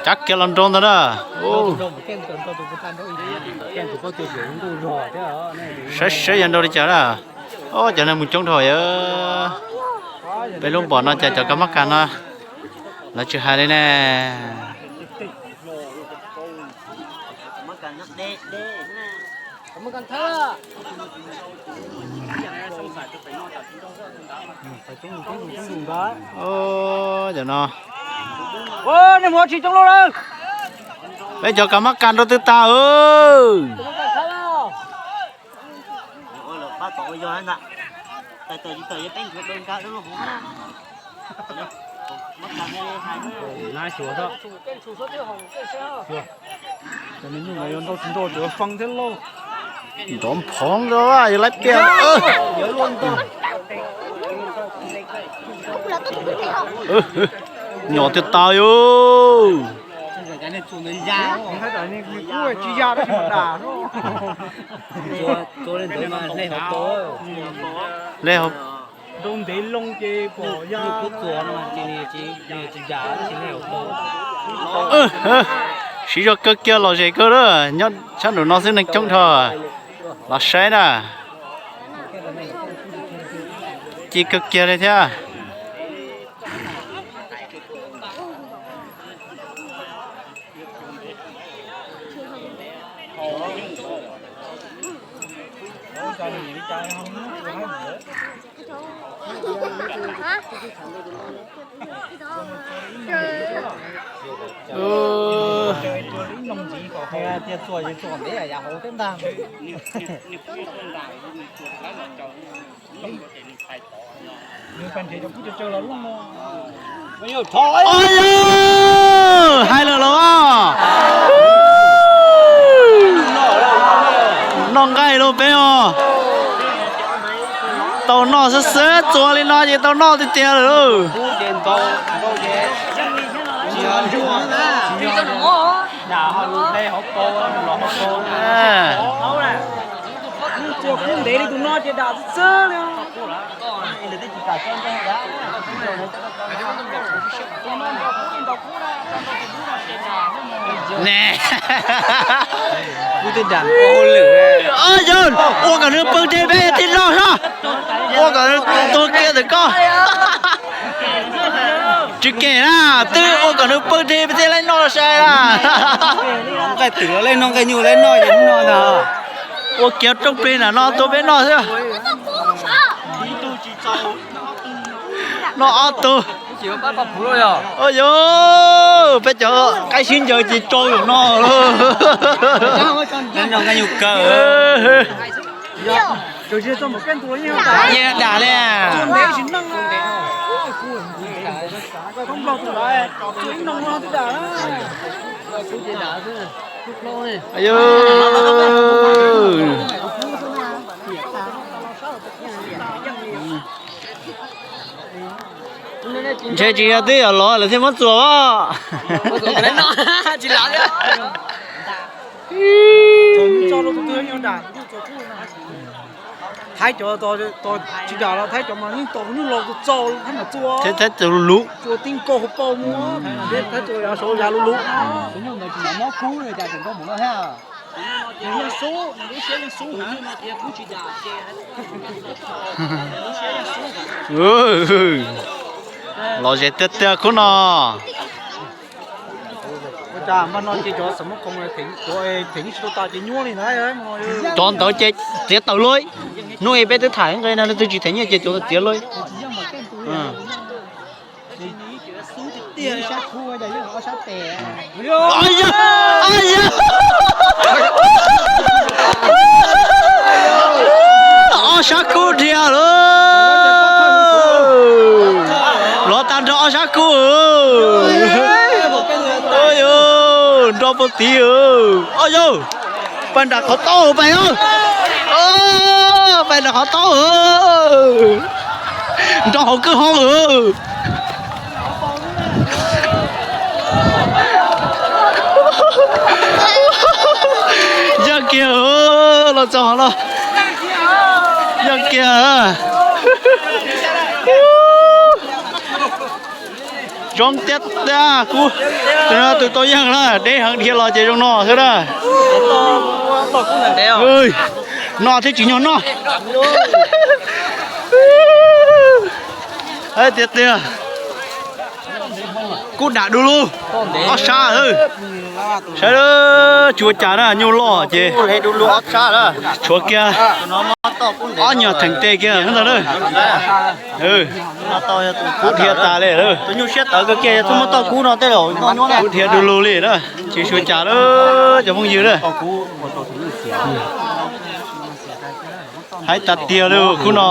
Cab kiag los nrau ntawd na. Saib seb yog nrau li cas na. Ob, cov neeg mus coob dhau yog. Peb lub npom no cas cov kab mab kas no lawv tsis hais li ne. Cov no, peb cov kab mab kas nrau twb tag. Nrov nphoo nrau yog laib piam. Nyom tiag tas yus. Hle hauv ntev loo ces pom ya. Siv zog kawg kiag los zem kawg lawm, nyob sab nraum no xwb neeg coob dhau. Los saib na. Ci kawg kiag li thiab. Hais lawm los. Noj nqaij lauj peb os. Tau noj xwb xwb, txua li no ces tau noj tiag tiag lawm lauj. Txua kub ntev li tus no ces dam xwb xwb li. Yog ua kom nws pw dej peb thiaj noj soj. Ua kom nws tuag kiag ntawm koj. Tsis kem na, twb ua kom nws pw dej peb thiaj laib noj sai na. Nqaij twm los laib noj, nqaij nyuj laib noj ces noj ntag. Ua kiag rooj plig nram no tuaj peb noj xwb. Noj ob tug. Yog peb cov qaib sib ncaws ces tsau yam no. Noj nqaij nyuj kawg. Yeej dam li. Ntshe tsis yog twb yog los lawv thiaj muab txuas os. Thaib cov tsis dam los thaib cov mas yeej tau nyuj los txaus thaib mas txua, thaib txua luv, txua tib nkaug hauv paus mus, thaib txua yav saud yav luv luv. Los ze tiag tiag khub no. Cov ntawd ces txiav tawm lauj. Hnub ib peb twb tham nqe no leej twg tsis them nyiaj ces cov ntawd txiav lauj. Ob sab kub dhia lawm. Los tag nrho ob sab kub. Nrog puag tid. Ob yawg, pais nram qhov taub pais. Pais nram qhov taub. Nrog hauv kwj ha. Yaj kiag, los txog hov no. Yaj kiag. Zoo tiag tiag, kuv tus no tus tau yeej na, deb heev dhia los ces zoo no xwb na. No thiab tsis nyog no. Tiag tiag. Kub dam du lug, ob sab. Saib, tsis ua cas na, nyuj loj ces tshuav kiag ob nyuag theem tes kiag ntag na. Kub dhia tas li. Kub dhia du lug li na, tsis ua cas lawm cov phooj ywg na. Haib tas tiag li, kub no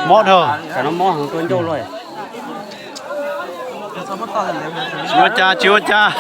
mob dhau. Tsis ua cas, tsis ua cas.